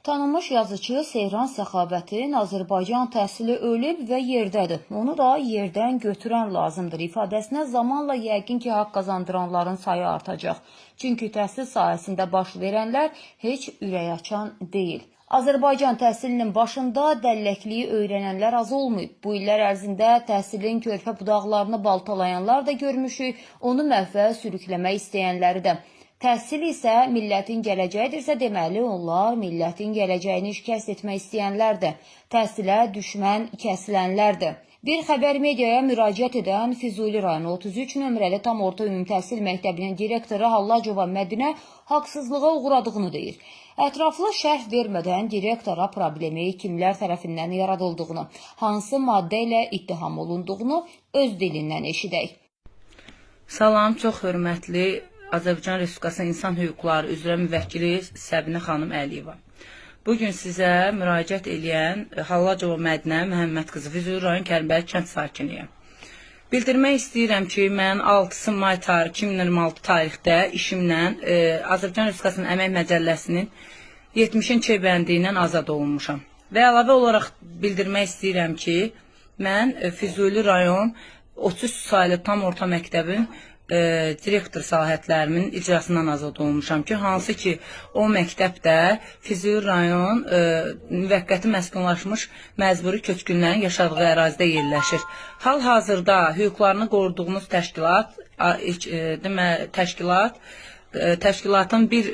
Tanınmış yazıçı Seyran Səxavətin "Azərbaycan təhsili ölüb və yerdədir. Onu da yerdən götürən lazımdır" ifadəsinə zamanla yəqin ki, haqq qazandıranların sayı artacaq. Çünki təhsil sahəsində baş verənlər heç ürək açan deyil. Azərbaycan təhsilinin başında dəlləkliyi öyrənənlər az olmayıb. Bu illər ərzində təhsilin körpə budaqlarını baltalayanlar da görmüşük, onu məhvə sürükləmək istəyənləri də. Təhsil isə millətin gələcəyidirsə, deməli onlar millətin gələcəyini şikəst etmək istəyənlərdir. Təhsilə düşmən kəsilənlərdir. Bir xəbər mediaya müraciət edən Füzuli rayonu 33 nömrəli tam orta ümumi təhsil məktəbinin direktoru Hallacova Mədinə haqsızlığa uğradığını deyir. Ətraflı şərh vermədən direktora problemi kimlər tərəfindən yaradıldığını, hansı maddə ilə ittiham olunduğunu öz dilindən eşidək. Salam, çox hörmətli Azərbaycan Respublikasının İnsan Hüquqları üzrə müvəkkili Səbinə xanım Əliyeva. Bu gün sizə müraciət eləyən Hallacova Mədinə Məhəmməd qızı, Füzuli rayon Kərimbəy kənd sakiniyəm. Bildirmək istəyirəm ki, mən 6 may tarix 2026 tarixdə işimlə Azərbaycan Respublikasının Əmək Məcəlləsinin 70-ci bəndi ilə azad olunmuşam. Və əlavə olaraq bildirmək istəyirəm ki, mən Füzuli rayon 33 saylı tam orta məktəbin direktor səlahiyyətlərimin icrasından azad olmuşam ki, hansı ki o məktəbdə Füzuli rayon müvəqqəti məskunlaşmış məcburi köçkünlərin yaşadığı ərazidə yerləşir. Hal-hazırda hüquqlarını qoruduğumuz təşkilat, təşkilat, təşkilatın bir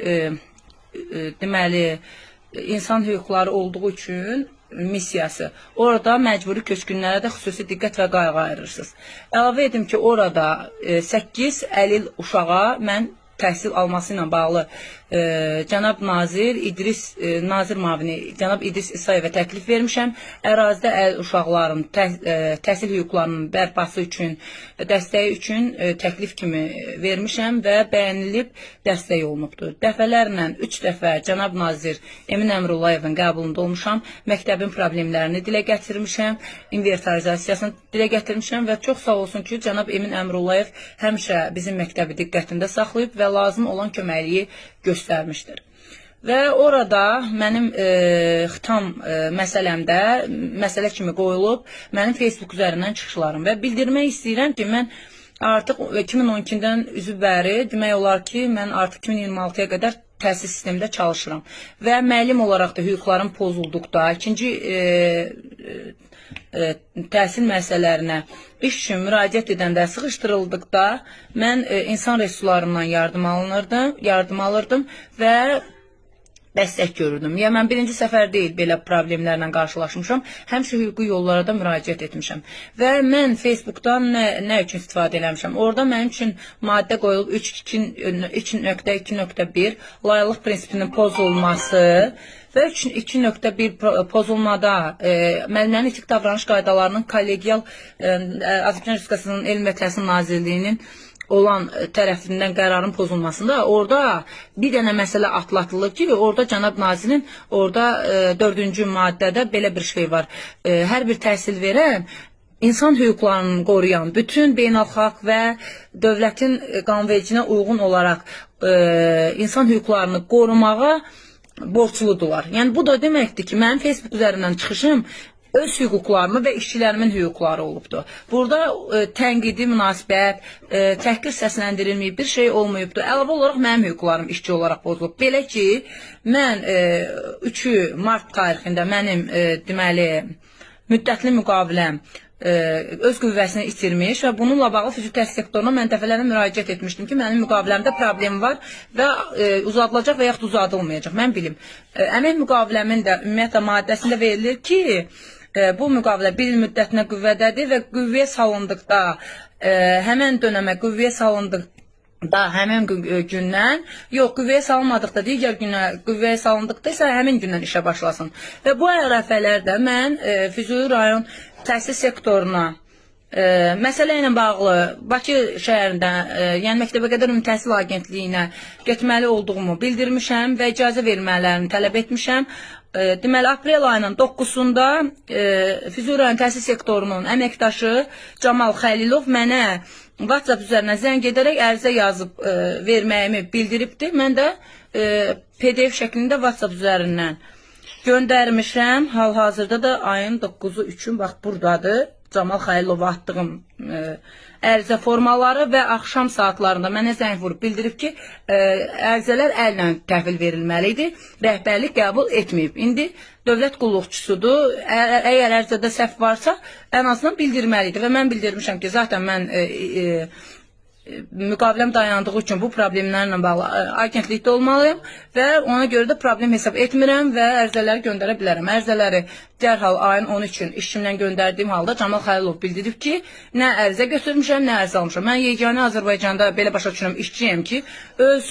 deməli insan hüquqları olduğu üçün missiyası. Orada məcburi köçkünlərə də xüsusi diqqət və qayğı ayırırsınız. Əlavə edim ki, orada 8 əlil uşağa mən təhsil alması ilə bağlı cənab nazir İdris nazir müavini cənab İdris İsayevə təklif vermişəm. Ərazidə əlil uşaqların təhsil hüquqlarının bərpası üçün, dəstəyi üçün təklif kimi vermişəm və bəyənilib dəstək olunubdur. Dəfələrlə 3 dəfə cənab nazir Emin Əmrullayevin qəbulunda olmuşam. Məktəbin problemlərini dilə gətirmişəm, inventarizasiyasını dilə gətirmişəm və çox sağ olsun ki, cənab Emin Əmrullayev həmişə bizim məktəbi diqqətində saxlayıb və lazım olan köməkliyi göstərmişdir. Və orada mənim xitam məsələmdə məsələ kimi qoyulub mənim Facebook üzərindən çıxışlarım və bildirmək istəyirəm ki, mən artıq 2012-dən üzü bəri demək olar ki, mən artıq 2026-ya qədər təhsil sistemində çalışıram və müəllim olaraq da hüquqlarım pozulduqda ikinci təhsil məsələlərinə iş üçün müraciət edəndə sıxışdırıldıqda mən insan resurslarından yardım alırdım və dəstək görürdüm. Yəni mən birinci səfər deyil belə problemlərlə qarşılaşmışam. Həmişə hüquqi yollara da müraciət etmişəm. Və mən Facebookdan nə üçün istifadə eləmişəm? Orada mənim üçün maddə qoyulub 3.2.1 layıqlıq prinsipinin pozulması və 3.2.1 pozulmada müəllimlərin etik davranış qaydalarının kollegial Azərbaycan Respublikasının Elm və Təhsil Nazirliyinin olan tərəfindən qərarın pozulmasında orada bir dənə məsələ atlatılır ki, orada cənab nazirin orada 4-cü maddədə belə bir şey var. Hər bir təhsil verən insan hüquqlarını qoruyan bütün beynəlxalq və dövlətin qanunvericinə uyğun olaraq insan hüquqlarını qorumağa borcludular. Yəni bu da deməkdir ki, mənim Facebook üzərindən çıxışım öz hüquqlarımı və işçilərimin hüquqları olubdur. Burada tənqidi münasibət, təhqir səsləndirilməyib, bir şey olmayıbdır. Əlavə olaraq mənim hüquqlarım işçi olaraq pozulub. Belə ki, mən 3 mart tarixində mənim deməli müddətli müqaviləm öz qüvvəsini itirmiş və bununla bağlı xüsusi təhsil sektoruna mən dəfələrlə müraciət etmişdim ki, mənim müqaviləmdə problem var və uzadılacaq və yaxud uzadılmayacaq. Mən bilim. Əmək müqaviləmin də ümumiyyətlə maddəsində verilir ki, bu müqavilə bir il müddətinə qüvvədədir və qüvvəyə salındıqda, həmən dönəmə qüvvəyə salındıqda həmin gündən, yox, qüvvəyə salınmadıqda, digər günə qüvvəyə salındıqda isə həmin gündən işə başlasın. Və bu ərəfələrdə mən Füzuli rayon təhsil sektoruna məsələ ilə bağlı Bakı şəhərində, yəni Məktəbəqədər Ümumi Təhsil Agentliyinə getməli olduğumu bildirmişəm və icazə vermələrini tələb etmişəm. Deməli, aprel ayının 9-sunda Füzuli rayon təhsil sektorunun əməkdaşı Camal Xəlilov mənə WhatsApp üzərindən zəng edərək ərizə yazıb verməyimi bildiribdir. Mən də PDF şəklində WhatsApp üzərindən Göndərmişəm. Hal-hazırda da ayın 9-u üçün bax buradadır. Camal Xəlilova atdığım ərizə formaları və axşam saatlarında mənə zəng vurub bildirib ki, ərizələr əllə təhvil verilməli idi. Rəhbərlik qəbul etməyib. İndi dövlət qulluqçusudur. Əgər ərizədə səhv varsa, ən azından bildirməli idi və mən bildirmişəm ki, zaten mən müqaviləm dayandığı üçün bu problemlərlə bağlı agentlikdə olmalıyam və ona görə də problem hesab etmirəm və ərizələri göndərə bilərəm. Ərizələri dərhal ayın 13-ün işçimlə göndərdiyim halda Camal Xəlilov bildirib ki, nə ərizə götürmüşəm, nə ərizə almışam. Mən yeganə Azərbaycanda belə başa düşürəm işçiyəm ki, öz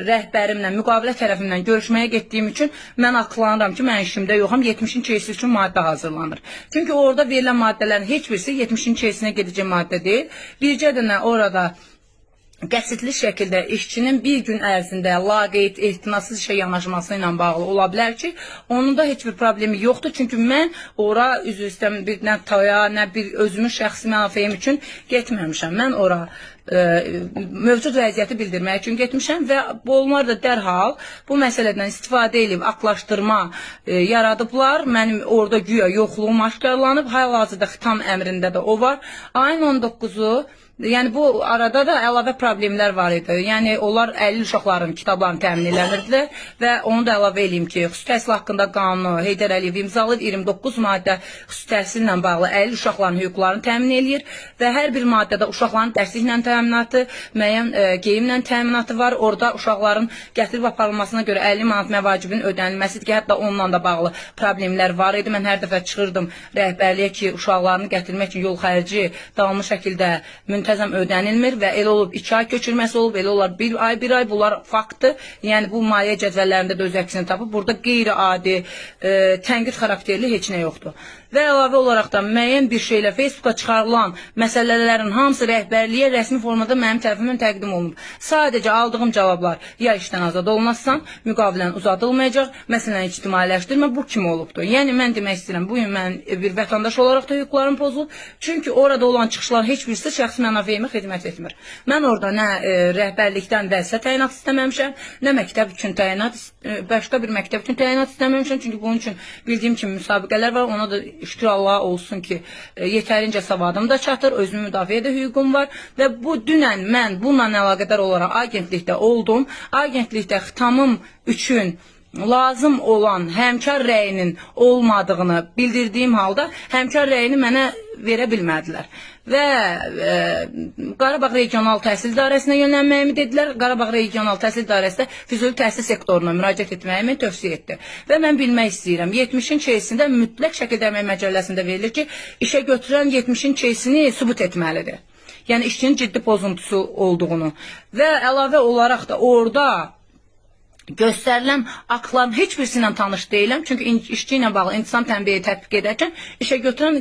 rəhbərimlə, müqavilə tərəfimdən görüşməyə getdiyim üçün mən haqlanıram ki, mən işimdə yoxam, 70-in keysi üçün maddə hazırlanır. Çünki orada verilən maddələrin heç birisi 70-in keysinə gedəcək maddə deyil. Bircə dənə orada qəsdli şəkildə işçinin bir gün ərzində laqeyd, ehtinasız işə yanaşması ilə bağlı ola bilər ki, onun da heç bir problemi yoxdur. Çünki mən ora üzr istəyirəm bir nə toya, nə bir özümün şəxsi mənafeyim üçün getməmişəm. Mən ora mövcud vəziyyəti bildirmək üçün getmişəm və onlar da dərhal bu məsələdən istifadə edib aqlaşdırma yaradıblar. Mənim orada güya yoxluğum aşkarlanıb. Hal-hazırda xitam əmrində də o var. Ayın 19-u, yəni bu arada da əlavə problemlər var idi. Yəni onlar 50 uşaqların kitablarını təmin eləmirdilər və onu da əlavə eləyim ki, xüsusi təhsil haqqında qanunu Heydər Əliyev imzalayıb, 29 maddə xüsusi təhsillə bağlı 50 uşaqların hüquqlarını təmin eləyir və hər bir maddədə uşaqların dərsliklə təminatı, müəyyən geyimlə təminatı var. Orada uşaqların gətirib aparılmasına görə 50 manat məvacibin ödənilməsidir ki, hətta onunla da bağlı problemlər var idi. Mən hər dəfə çıxırdım rəhbərliyə ki, uşaqlarını gətirmək üçün yol xərci davamlı şəkildə müntəzəm ödənilmir və elə olub 2 ay köçürməsi olub, elə olar 1 ay, 1 ay, bunlar faktdır. Yəni bu maliyyə cədvəllərində də öz əksini tapıb. Burada qeyri-adi, tənqid xarakterli heç nə yoxdur. Və əlavə olaraq da müəyyən bir şeylə Facebooka çıxarılan məsələlərin hamısı rəhbərliyə rəsmi formada mənim tərəfimdən təqdim olunub. Sadəcə aldığım cavablar: ya işdən azad olmazsan, müqavilən uzadılmayacaq, məsələni ictimailəşdirmə, bu kim olubdur? Yəni mən demək istəyirəm, bu gün mən bir vətəndaş olaraq da hüquqlarım pozulub. Çünki orada olan çıxışların heç birisi şəxsi mənafeyimə xidmət etmir. Mən orada nə rəhbərlikdən vəzifə təyinat istəməmişəm, nə məktəb üçün təyinat, başqa bir məktəb üçün təyinat istəməmişəm. Çünki bunun üçün bildiyim kimi müsabiqələr var. Ona da şükür Allaha olsun ki, yetərincə savadım da çatır, özümü müdafiə də hüququm var və bu dünən mən bununla əlaqədar olaraq agentlikdə oldum. Agentlikdə xitamım üçün lazım olan həmkar rəyinin olmadığını bildirdiyim halda həmkar rəyini mənə verə bilmədilər. Və Qarabağ Regional Təhsil İdarəsinə yönəlməyimi dedilər. Qarabağ Regional Təhsil İdarəsi də Füzuli Təhsil Sektoruna müraciət etməyimi tövsiyə etdi. Və mən bilmək istəyirəm, 70-in keysində mütləq şəkildə Əmək Məcəlləsində verilir ki, işə götürən 70-in keysini sübut etməlidir. Yəni işçinin ciddi pozuntusu olduğunu və əlavə olaraq da orada göstərilən aktların heç birisi ilə tanış deyiləm. Çünki işçi ilə bağlı intisam tənbihi tətbiq edərkən işə götürən,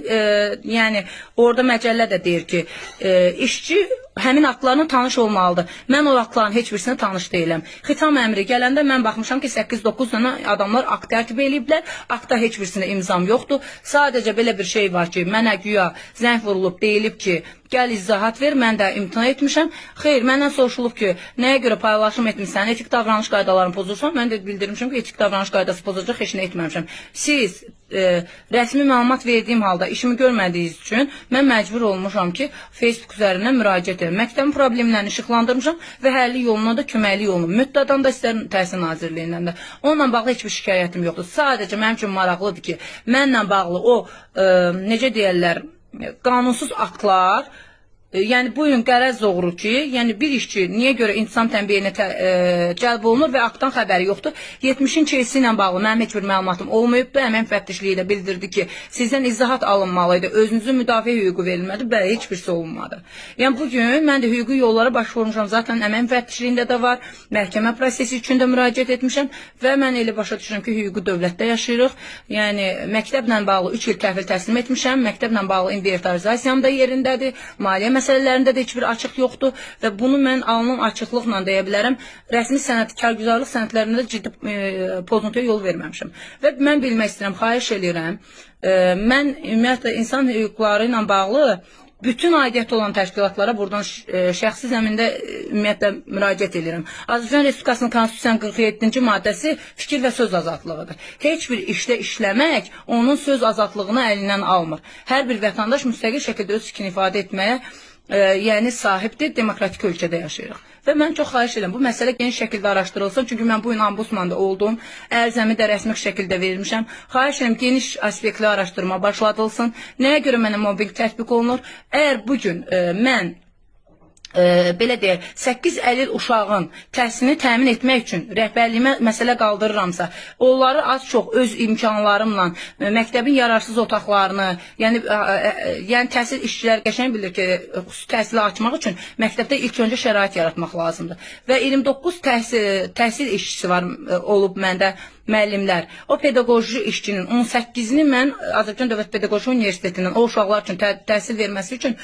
yəni orada məcəllə də deyir ki, işçi həmin aktlarla tanış olmalıdır. Mən o aktların heç birisinə tanış deyiləm. Xitam əmri gələndə mən baxmışam ki, 8-9 dənə adamlar akt tərtib eləyiblər. Aktda heç birisində imzam yoxdur. Sadəcə belə bir şey var ki, mənə güya zəng vurulub, deyilib ki, gəl izahat ver, mən də imtina etmişəm. Xeyr, məndən soruşulub ki, nəyə görə paylaşım etmişsən, etik davranış qaydalarını pozursan, mən də bildirmişəm ki, etik davranış qaydası pozacaq heç nə etməmişəm. Siz rəsmi məlumat verdiyim halda işimi görmədiyiniz üçün mən məcbur olmuşam ki, Facebook üzərindən müraciət edim. Məktəbin problemlərini işıqlandırmışam və həlli yoluna da köməkli yolunu müddədan da istərəm Təhsil Nazirliyindən də. Onunla bağlı heç bir şikayətim yoxdur. Sadəcə mənim üçün maraqlıdır ki, mənlə bağlı o, necə deyərlər, qanunsuz aktlar, yəni bu gün qərəz doğru ki, yəni bir işçi niyə görə intisam tənbihinə cəlb olunur və aktdan xəbəri yoxdur. 70-in keysi ilə bağlı mənim heç bir məlumatım olmayıbdır. Əmək müfəttişliyi də bildirdi ki, sizdən izahat alınmalı idi, özünüzün müdafiə hüququ verilmədi, bəli, heç birisi olunmadı. Yəni bu gün mən də hüquqi yollara başvurmuşam, zaten əmək müfəttişliyində də var, məhkəmə prosesi üçün də müraciət etmişəm və mən elə başa düşürəm ki, hüquqi dövlətdə yaşayırıq. Yəni məktəblə bağlı 3 il təhvil təslim etmişəm, məktəblə bağlı inventarizasiyam da yerindədir, maliyyə məsələlərində də heç bir açıq yoxdur və bunu mən alnım açıqlıqla deyə bilərəm. Rəsmi sənəd, kargüzarlıq sənədlərində də ciddi pozuntuya yol verməmişəm. Və mən bilmək istəyirəm, xahiş eləyirəm, mən ümumiyyətlə insan hüquqları ilə bağlı Bütün aidiyyəti olan təşkilatlara buradan şəxsi zəmində ümumiyyətlə müraciət edirəm. Azərbaycan Respublikasının Konstitusiyanın 47-ci maddəsi fikir və söz azadlığıdır. Heç bir işdə işləmək onun söz azadlığını əlindən almır. Hər bir vətəndaş müstəqil şəkildə öz fikrini ifadə etməyə yəni sahibdir, demokratik ölkədə yaşayırıq. Və mən çox xahiş edirəm, bu məsələ geniş şəkildə araşdırılsın. Çünki mən bu gün ombudsmanda oldum, ərizəmi də rəsmi şəkildə vermişəm. Xahiş edirəm, geniş aspektli araşdırma başladılsın. Nəyə görə mənə mobbinq tətbiq olunur? Əgər bu gün mən belə deyək, 8 əlil uşağın təhsilini təmin etmək üçün rəhbərliyimə məsələ qaldırıramsa, onları az-çox öz imkanlarımla məktəbin yararsız otaqlarını, yəni təhsil işçiləri qəşəng bilir ki, xüsusi təhsili açmaq üçün məktəbdə ilk öncə şərait yaratmaq lazımdır. Və 29 təhsil işçisi var olub məndə müəllimlər. O pedaqoji işçinin 18-ini mən Azərbaycan Dövlət Pedaqoji Universitetindən o uşaqlar üçün təhsil verməsi üçün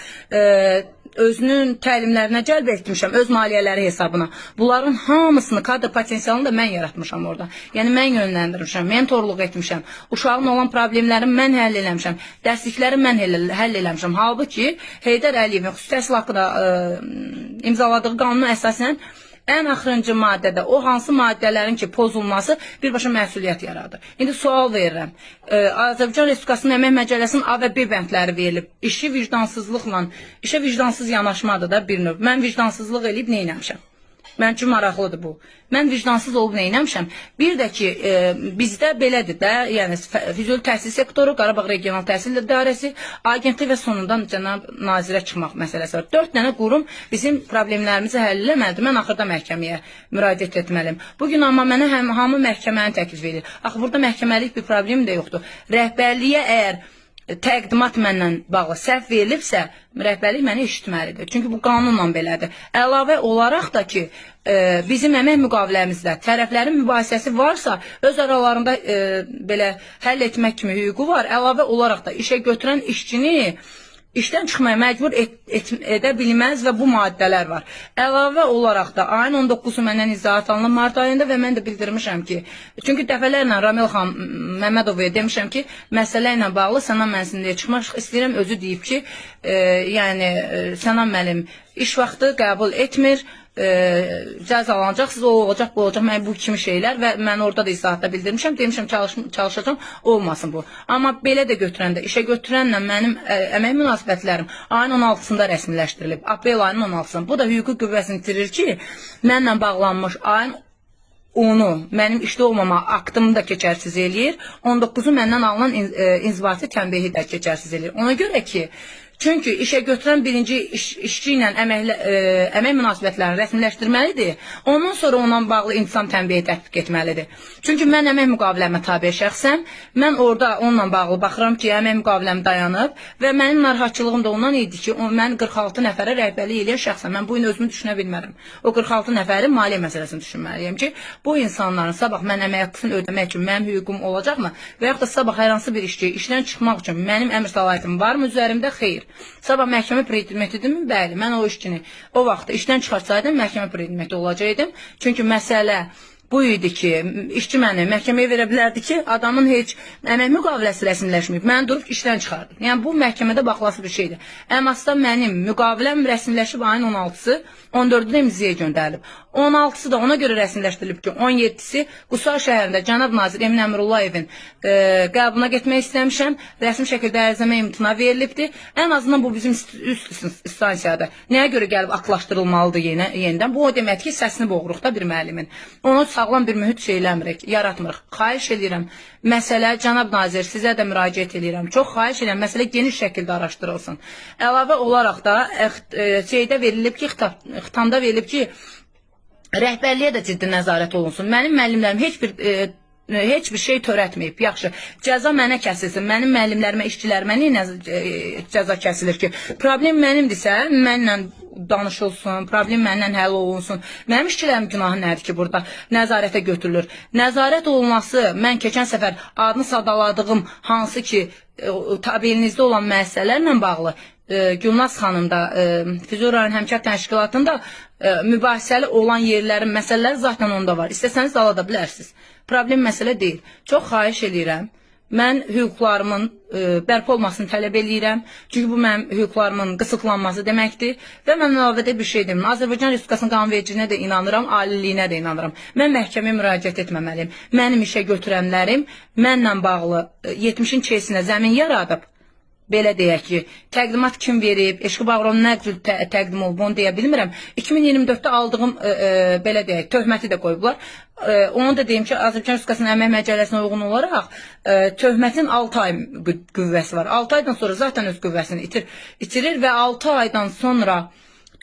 özünün təlimlərinə cəlb etmişəm, öz maliyyələri hesabına. Bunların hamısını, kadr potensialını da mən yaratmışam orada. Yəni mən yönləndirmişəm, mentorluq etmişəm. Uşağın olan problemlərini mən həll eləmişəm, dərslikləri mən həll eləmişəm. Halbuki Heydər Əliyevin xüsusi təhsil haqqında imzaladığı qanuna əsasən ən axırıncı maddədə o hansı maddələrin ki pozulması birbaşa məsuliyyət yaradır. İndi sual verirəm. Azərbaycan Respublikasının Əmək Məcəlləsinin A və B bəndləri verilib. İşi vicdansızlıqla, işə vicdansız yanaşmadır da bir növ. Mən vicdansızlıq eləyib nə eləmişəm? Mənim üçün maraqlıdır bu. Mən vicdansız olub nə eləmişəm? Bir də ki, bizdə belədir də, yəni Füzuli təhsil sektoru, Qarabağ Regional Təhsil İdarəsi, agentlik və sonundan cənab nazirə çıxmaq məsələsi var. 4 dənə qurum bizim problemlərimizi həll eləməlidir. Mən axırda məhkəməyə müraciət etməliyim. Bugün amma mənə hamı məhkəməni təklif edir. Axı burada məhkəməlik bir problem də yoxdur. Rəhbərliyə əgər təqdimat məndən bağlı səhv verilibsə, rəhbərlik məni eşitməlidir. Çünki bu qanunla belədir. Əlavə olaraq da ki, bizim əmək müqaviləmizdə tərəflərin mübahisəsi varsa, öz aralarında belə həll etmək kimi hüququ var. Əlavə olaraq da işə götürən işçini işdən çıxmaya məcbur edə bilməz və bu maddələr var. Əlavə olaraq da ayın 19-u məndən izahat alınıb mart ayında və mən də bildirmişəm ki, çünki dəfələrlə Ramil xan Məmmədovaya demişəm ki, məsələ ilə bağlı Sənan mənzilinə çıxmaq istəyirəm. Özü deyib ki, yəni Sənan müəllim iş vaxtı qəbul etmir, cəzalanacaqsınız, o olacaq, bu olacaq, mən bu kimi şeylər və mən orada da izahatda bildirmişəm, demişəm çalışacağam, olmasın bu. Amma belə də götürəndə, işə götürənlə mənim əmək münasibətlərim ayın 16-sında rəsmiləşdirilib, aprel ayının 16-sında. Bu da hüquqi qüvvəsini itirir ki, mənlə bağlanmış ayın 10-u mənim işdə olmama aktımı da keçərsiz eləyir, 19-u məndən alınan inzibati tənbehi də keçərsiz eləyir. Ona görə ki, çünki işə götürən birinci işçi ilə əmək münasibətlərini rəsmiləşdirməlidir. Ondan sonra ondan bağlı intizam tənbihi tətbiq etməlidir. Çünki mən əmək müqaviləmə tabe şəxsəm. Mən orada onunla bağlı baxıram ki, əmək müqaviləm dayanıb və mənim narahatçılığım da ondan idi ki, mən 46 nəfərə rəhbərlik eləyən şəxsəm. Mən bu gün özümü düşünə bilmərəm. O 46 nəfərin maliyyə məsələsini düşünməliyəm ki, bu insanların sabah mən əmək haqqısını ödəmək üçün mənim hüququm olacaqmı? Və yaxud da sabah hər hansı bir işçi işdən çıxmaq üçün mənim əmr səlahiyyətim varmı üzərimdə? Xeyr. Sabah məhkəmə predmetidirmi? Bəli, mən o işçini o vaxt işdən çıxartsaydım, məhkəmə predmeti olacaqdım. Çünki məsələ bu idi ki, işçi məni məhkəməyə verə bilərdi ki, adamın heç əmək müqaviləsi rəsmiləşməyib, məni durub işdən çıxardı. Yəni bu məhkəmədə baxılası bir şeydir. Əmasda mənim müqaviləm rəsmiləşib ayın 16-sı, 14-ü də imzaya göndərilib. 16-sı da ona görə rəsmiləşdirilib ki, 17-si Qusar şəhərində cənab nazir Emin Əmrullayevin qəbuluna getmək istəmişəm. Rəsmi şəkildə ərizəmə imtina verilibdir. Ən azından bu bizim üst instansiyadır. Nəyə görə gəlib aktlaşdırılmalıdır yenidən? Bu o deməkdir ki, səsini boğuruq da bir müəllimin. Onu sağlam bir mühit şey eləmirik, yaratmırıq. Xahiş edirəm, məsələ cənab nazir, sizə də müraciət edirəm. Çox xahiş edirəm, məsələ geniş şəkildə araşdırılsın. Əlavə olaraq da şeydə verilib ki, xitamda verilib ki, rəhbərliyə də ciddi nəzarət olunsun. Mənim müəllimlərim heç bir şey törətməyib. Yaxşı, cəza mənə kəsilsin. Mənim müəllimlərimə, işçilərimə niyə cəza kəsilir ki? Problem mənimdirsə, mənlə danışılsın, problem mənlə həll olunsun. Mənim işçilərim günahı nədir ki, burada nəzarətə götürülür? Nəzarət olunması, mən keçən səfər adını sadaladığım hansı ki, tabelinizdə olan məsələlərlə bağlı Gülnaz xanım da Füzuli rayon Həmkar Təşkilatında mübahisəli olan yerlərin məsələləri zaten onda var. İstəsəniz ala da bilərsiniz. Problem məsələ deyil. Çox xahiş eləyirəm. Mən hüquqlarımın bərpa olmasını tələb eləyirəm. Çünki bu mənim hüquqlarımın qısıtlanması deməkdir. Və mən əlavə də bir şey demirəm. Azərbaycan Respublikasının qanunvericiliyinə də inanıram, aliliyinə də inanıram. Mən məhkəməyə müraciət etməməliyim. Mənim işə götürənlərim mənlə bağlı 70-in çesinə zəmin yaradıb. Belə deyək ki, təqdimat kim verib, Eşqi Bağırov nə cür təqdim olub, onu deyə bilmirəm. 2024-də aldığım, belə deyək, töhməti də qoyublar. Onu da deyim ki, Azərbaycan Respublikasının Əmək Məcəlləsinə uyğun olaraq töhmətin 6 ay qüvvəsi var. 6 aydan sonra zaten öz qüvvəsini itirir və 6 aydan sonra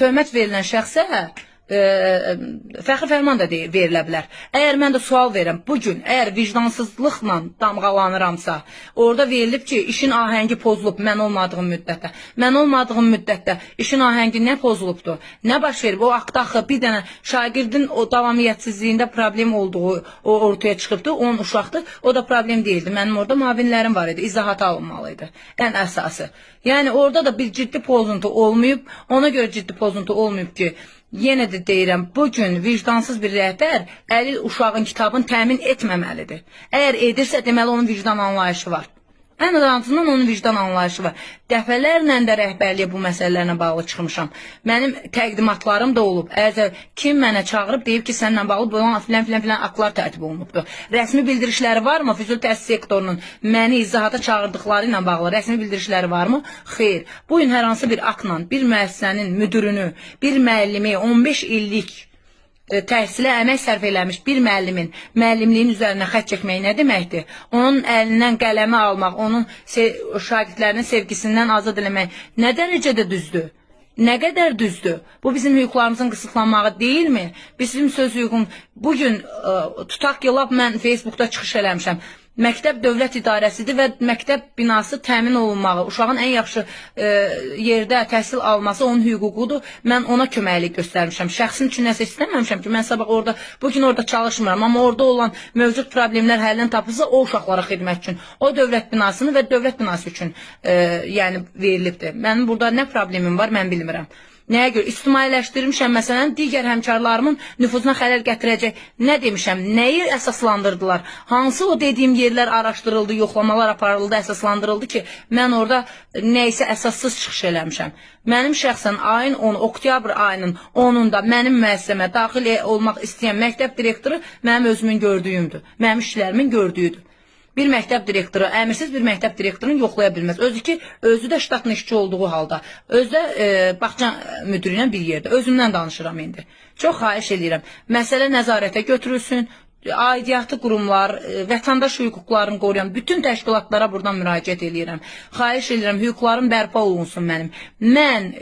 töhmət verilən şəxsə fəxri fərman da verilə bilər. Əgər mən də sual verirəm, bugün əgər vicdansızlıqla damğalanıramsa, orada verilib ki, işin ahəngi pozulub mən olmadığım müddətdə. Mən olmadığım müddətdə işin ahəngi nə pozulubdur? Nə baş verib? O aktda axı bir dənə şagirdin o davamiyyətsizliyində problem olduğu o ortaya çıxıbdı. Onun uşaqdır. O da problem deyildi. Mənim orada müavinlərim var idi. İzahat alınmalı idi. Ən əsası. Yəni orada da bir ciddi pozuntu olmayıb. Ona görə ciddi pozuntu olmayıb ki, yenə də deyirəm, bugün vicdansız bir rəhbər əlil uşağın kitabını təmin etməməlidir. Əgər edirsə, deməli onun vicdan anlayışı var. Ən azından onun vicdan anlayışı var. Dəfələrlə də rəhbərliyə bu məsələlərlə bağlı çıxmışam. Mənim təqdimatlarım da olub. Əgər kim mənə çağırıb deyib ki, səninlə bağlı bu filan filan filan aktlar tərtib olunubdur. Rəsmi bildirişləri varmı? Füzuli təhsil sektorunun məni izahata çağırdıqları ilə bağlı rəsmi bildirişləri varmı? Xeyr. Bu gün hər hansı bir aktla bir müəssisənin müdürünü, bir müəllimi 15 illik təhsilə əmək sərf eləmiş bir müəllimin müəllimliyin üzərinə xətt çəkmək nə deməkdir? Onun əlindən qələmi almaq, onun şagirdlərinin sevgisindən azad eləmək nə dərəcədə düzdür? Nə qədər düzdür? Bu bizim hüquqlarımızın qısıtlanmağı deyilmi? Bizim söz hüququm bugün tutaq ki, lap mən Facebookda çıxış eləmişəm. Məktəb dövlət idarəsidir və məktəb binası təmin olunmağı, uşağın ən yaxşı yerdə təhsil alması onun hüququdur. Mən ona köməklik göstərmişəm. Şəxsim üçün nəsə istəməmişəm ki, mən sabah orada, bugün orada çalışmıram, amma orada olan mövcud problemlər həllini tapılsa o uşaqlara xidmət üçün, o dövlət binasını və dövlət binası üçün yəni verilibdir. Mənim burada nə problemim var, mən bilmirəm. Nəyə görə? İctimailəşdirmişəm, məsələn, digər həmkarlarımın nüfuzuna xələl gətirəcək. Nə demişəm? Nəyi əsaslandırdılar? Hansı o dediyim yerlər araşdırıldı, yoxlamalar aparıldı, əsaslandırıldı ki, mən orada nəyisə əsassız çıxış eləmişəm. Mənim şəxsən ayın 10, oktyabr ayının 10-unda mənim müəssisəmə daxil olmaq istəyən məktəb direktoru mənim özümün gördüyümdür. Mənim işçilərimin gördüyüdür. Bir məktəb direktoru, əmirsiz bir məktəb direktorunu yoxlaya bilməz. Özü ki, özü də ştatlı işçi olduğu halda, özü də bağça müdürü ilə bir yerdə. Özümdən danışıram indi. Çox xahiş eləyirəm. Məsələ nəzarətə götürülsün. Aidiyyatı qurumlar, vətəndaş hüquqlarını qoruyan bütün təşkilatlara buradan müraciət eləyirəm. Xahiş eləyirəm, hüquqlarım bərpa olunsun mənim. Mən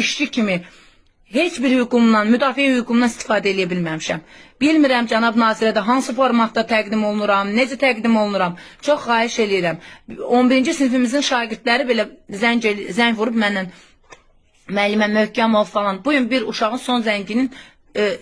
işçi kimi heç bir hüququmdan, müdafiə hüququmdan istifadə eləyə bilməmişəm. Bilmirəm cənab nazirə də hansı formatda təqdim olunuram, necə təqdim olunuram. Çox xahiş eləyirəm. 11-ci sinifimizin şagirdləri belə zəng vurub mənlə müəllimə möhkəm ol falan. Bugün bir uşağın son zənginin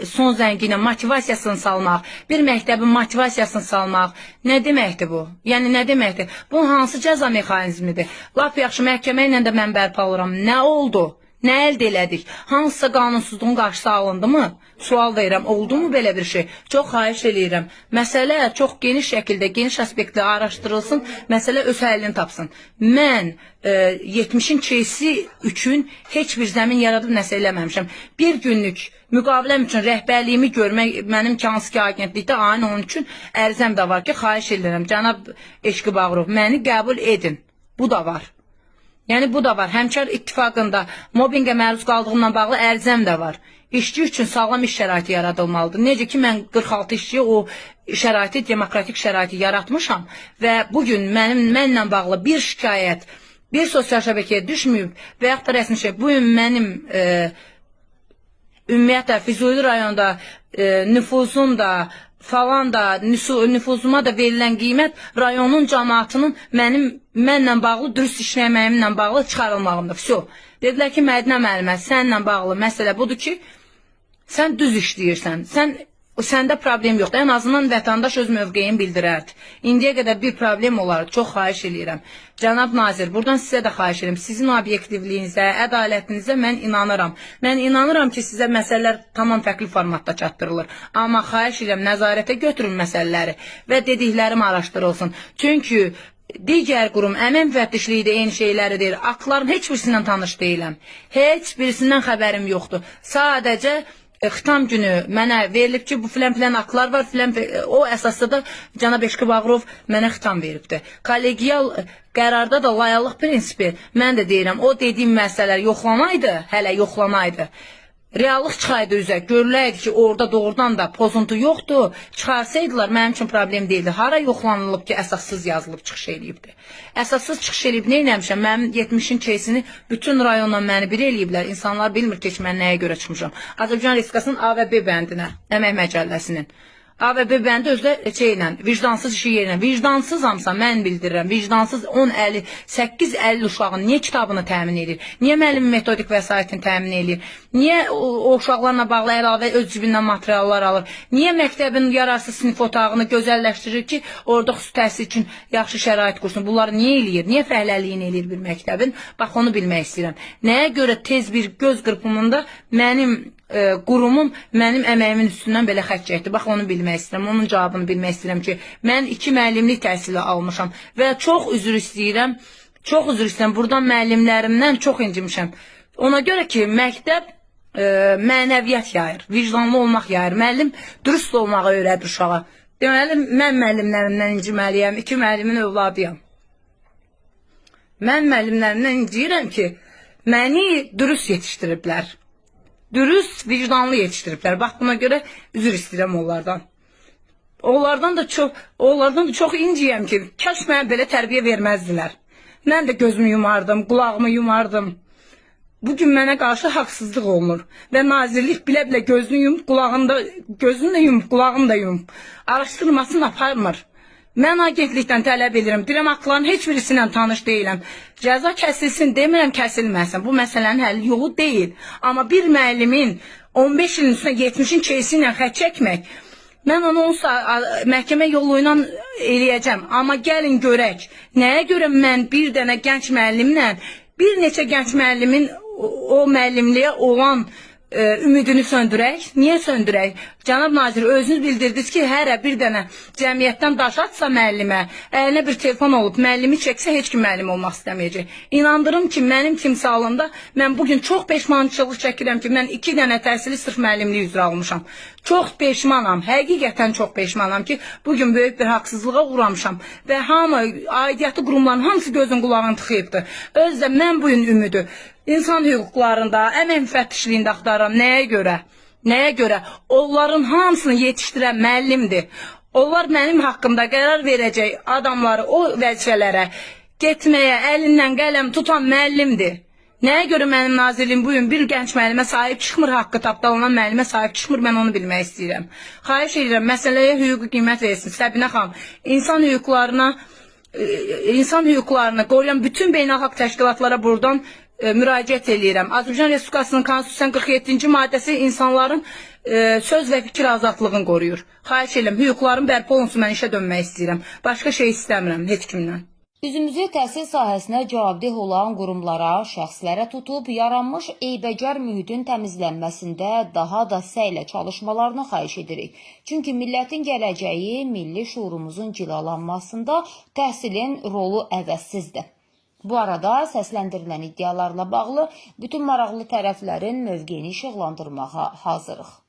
son zəngi ilə motivasiyasını salmaq, bir məktəbin motivasiyasını salmaq nə deməkdir bu? Yəni nə deməkdir? Bu hansı cəza mexanizmidir? Lap yaxşı məhkəmə ilə də mən bərpa oluram. Nə oldu? Nə əldə elədik? Hansısa qanunsuzluğun qarşısı alındı mı? Sual verirəm, oldu mu belə bir şey? Çox xahiş eləyirəm. Məsələ çox geniş şəkildə, geniş aspektlə araşdırılsın, məsələ öz həllini tapsın. Mən 70-in çeysi üçün heç bir zəmin yaradıb nəsə eləməmişəm. Bir günlük müqaviləm üçün rəhbərliyimi görmək, mənim ki, hansı ki agentlikdə ayın onun üçün ərizəm də var ki, xahiş eləyirəm. Cənab Eşqi Bağırov, məni qəbul edin. Bu da var. Yəni bu da var. Həmkar İttifaqında mobbinqə məruz qaldığımla bağlı ərizəm də var. İşçi üçün sağlam iş şəraiti yaradılmalıdır. Necə ki, mən 46 işçiyə o şəraiti, demokratik şəraiti yaratmışam və bugün mənlə bağlı bir şikayət, bir sosial şəbəkəyə düşməyib və yaxud da rəsmi şey. Bugün mənim ümumiyyətlə Füzuli rayonda nüfuzum da falan da, nüfuzuma da verilən qiymət rayonun cəmaatının mənlə bağlı dürüst işləməyimlə bağlı çıxarılmağımdır. Vso. Dedilər ki, Mədinə müəllimə, səninlə bağlı məsələ budur ki, sən düz işləyirsən, səndə problem yoxdur. Ən azından vətəndaş öz mövqeyini bildirərdi. İndiyə qədər bir problem olardı. Çox xahiş eləyirəm. Cənab nazir, buradan sizə də xahiş edirəm. Sizin obyektivliyinizə, ədalətinizə mən inanıram. Mən inanıram ki, sizə məsələlər tamam fərqli formatda çatdırılır. Amma xahiş edirəm, nəzarətə götürün məsələləri və dediklərim araşdırılsın. Çünki Digər qurum, əmək müfəttişliyi də eyni şeyləri deyir. Aktların heç birisindən tanış deyiləm. Heç birisindən xəbərim yoxdur. Sadəcə xitam günü mənə verilib ki, bu filan-filan aktlar var, filan o əsasda da cənab Eşqi Bağırov mənə xitam veribdi. Kollegial qərarda da layallıq prinsipi, mən də deyirəm, o dediyim məsələlər yoxlanaydı, hələ yoxlanaydı. Reallıq çıxaydı üzə, görüləydi ki, orada doğrudan da pozuntu yoxdur. Çıxarsaydılar, mənim üçün problem deyildi. Hara yoxlanılıb ki, əsassız yazılıb çıxış eləyibdi. Əsassız çıxış eləyib nə eləmişəm? Mənim 70-in кейsini bütün rayonla məni bir eləyiblər. İnsanlar bilmir ki, mən nəyə görə çıxmışam. Azərbaycan Respublikasının A və B bəndinə, Əmək Məcəlləsinin. A və B bəndi özü də şeylə, vicdansız işi yerinə. Vicdansızamsa mən bildirirəm. Vicdansız 10 50, 8 50 uşağın niyə kitabını təmin edir? Niyə müəllim metodik vəsaitini təmin edir? Niyə o uşaqlarla bağlı əlavə öz cibindən materiallar alır? Niyə məktəbin yararsız sinif otağını gözəlləşdirir ki, orada xüsusi təhsil üçün yaxşı şərait qursun? Bunları niyə eləyir? Niyə fəhləliyini eləyir bir məktəbin? Bax onu bilmək istəyirəm. Nəyə görə tez bir göz qırpımında mənim qurumum mənim əməyimin üstündən belə xətt çəkdi? Bax onu bilmək istəyirəm. Onun cavabını bilmək istəyirəm ki, mən 2 müəllimlik təhsili almışam və çox üzr istəyirəm. Çox üzr istəyirəm. Buradan müəllimlərimdən çox incimişəm. Ona görə ki, məktəb mənəviyyat yayır, vicdanlı olmaq yayır. Müəllim dürüst olmağı öyrədir uşağa. Deməli, mən müəllimlərimdən inciməliyəm, 2 müəllimin övladıyam. Mən müəllimlərimdən inciyirəm ki, məni dürüst yetişdiriblər. Dürüst, vicdanlı yetişdiriblər. Bax buna görə üzr istəyirəm onlardan. Onlardan da çox inciyəm ki, kaş mənə belə tərbiyə verməzdilər. Mən də gözümü yumardım, qulağımı yumardım. Bugün mənə qarşı haqsızlıq olunur və nazirlik bilə-bilə gözünü yumub, qulağını da, gözünü də yumub, qulağını da yumub. Araşdırmasını aparmır. Mən agentlikdən tələb edirəm. Deyirəm, aktların heç birisindən tanış deyiləm. Cəza kəsilsin demirəm, kəsilməsin. Bu məsələnin həlli yolu deyil. Amma bir müəllimin 15 ilin üstünə 70-in keysi ilə xətt çəkmək, mən onu məhkəmə yolu ilə eləyəcəm. Amma gəlin görək, nəyə görə mən bir dənə gənc müəllimlə, bir neçə gənc müəllimin o müəllimliyə olan ümidini söndürək? Niyə söndürək? Cənab nazir, özünüz bildirdiniz ki, hərə bir dənə cəmiyyətdən daş atsa müəllimə, əlinə bir telefon olub, müəllimi çəksə heç kim müəllim olmaq istəməyəcək. İnandırım ki, mənim timsalımda mən bugün çox peşmançılıq çəkirəm ki, mən 2 dənə təhsili sırf müəllimlik üzrə almışam. Çox peşmanam, həqiqətən çox peşmanam ki, bugün böyük bir haqsızlığa uğramışam və hamı, aidiyyatı qurumların hamısı gözün qulağını tıxıyıbdır. Özdə mən bugün ümidi İnsan hüquqlarında, əmək müfəttişliyində axtarıram. Nəyə görə? Nəyə görə? Onların hamısını yetişdirən müəllimdir. Onlar mənim haqqımda qərar verəcək adamları o vəzifələrə getməyə əlindən qələm tutan müəllimdir. Nəyə görə mənim nazirliyim bugün bir gənc müəllimə sahib çıxmır, haqqı tapdalanan müəllimə sahib çıxmır, mən onu bilmək istəyirəm. Xahiş edirəm, məsələyə hüquqi qiymət versin. Səbinə xanım, insan hüquqlarını qoruyan bütün beynəlxalq təşkilatlara buradan müraciət eləyirəm. Azərbaycan Respublikasının Konstitusiyanın 47-ci maddəsi insanların söz və fikir azadlığını qoruyur. Xahiş edirəm, hüquqlarım bərpa olunsun, mən işə dönmək istəyirəm. Başqa şey istəmirəm heç kimdən. Üzümüzü təhsil sahəsinə cavabdeh olan qurumlara, şəxslərə tutub yaranmış eybəcər mühitin təmizlənməsində daha da səylə çalışmalarını xahiş edirik. Çünki millətin gələcəyi, milli şuurumuzun cilalanmasında təhsilin rolu əvəzsizdir. Bu arada səsləndirilən iddialarla bağlı bütün maraqlı tərəflərin mövqeyini işıqlandırmağa hazırıq.